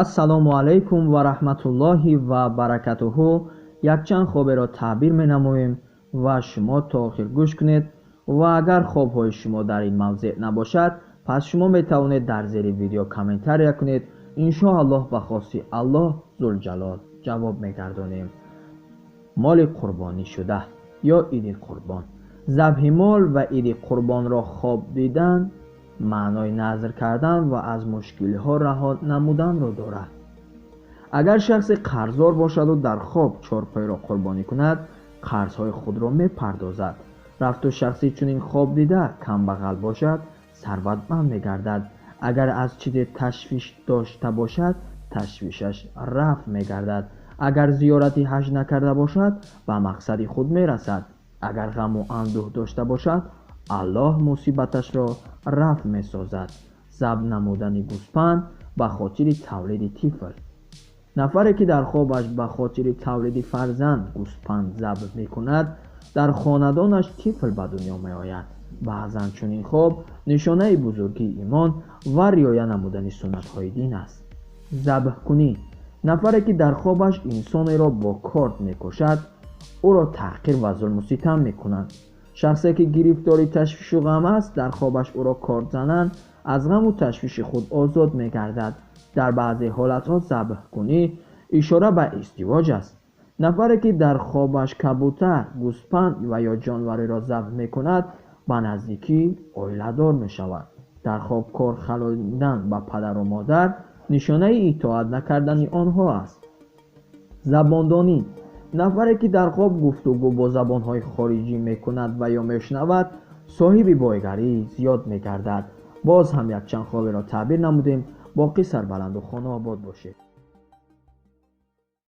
Ассалому алайкум ва раҳматуллоҳи ва баракатуҳу. Якчанд хоберо таъбир менамоем ва шумо то охир гӯш кунед ва агар хобҳои шумо дар ин мавзеъ набошад, пас шумо метавонед дар зери видео комментария кунед. Иншоаллоҳ ба хости Аллоҳ Зулҷалол ҷавоб мегардонем. Моли қурбонӣ шуда ё иди қурбон. Забҳи мол ва иди қурбонро хоб дидан маънои назр кардан ва аз мушкилиҳо раҳо намуданро дорад. Агар шахсе қарздор бошаду дар хоб чорпоеро қурбонӣ кунад, қарзҳои худро мепардозад. Рафту шахси чунин хоб дида камбағал бошад, сарватманд мегардад. Агар аз чизе ташвиш дошта бошад, ташвишаш рафъ мегардад. Агар зиёрати ҳаҷ накарда бошад, ба мақсади худ мерасад. Агар ғаму андӯҳ дошта бошад, Аллоҳ мусибаташро рафъ месозад. Забҳ намудани гӯспанд ба хотири тавлиди тифл. Нафаре ки дар хобаш ба хотири тавлиди фарзанд гӯспанд забҳ мекунад, дар хонадонаш тифл ба дунё меояд. Баъзан чунин хоб нишонаи бузургии имон ва риоя намудани суннатҳои дин аст. Забҳкунӣ. Нафаре ки дар хобаш инсонеро бо корд мекушад, ӯро таҳқир ва зулму ситам мекунанд. Шахсе ки гирифтори ташвишу ғам аст, дар хобаш ӯро корд зананд, аз ғаму ташвиши худ озод мегардад. Дар баъзе ҳолатҳо забҳкунӣ ишора ба издивоҷ аст. Нафаре ки дар хобаш кабутар, гӯспанд ва ё ҷонвареро забҳ мекунад, ба наздикӣ оиладор мешавад. Дар хоб кор халондан ба падару модар нишонаи итоат накардани онҳо аст. Забондонӣ. Нафаре ки дар хоб гуфтугӯ бо забонҳои хориҷӣ мекунад ва ё мешунавад, соҳиби бойгарӣ зиёд мегардад. Боз ҳам якчанд хоберо таъбир намудем. Боқӣ сарбаланду хонаобод бошед.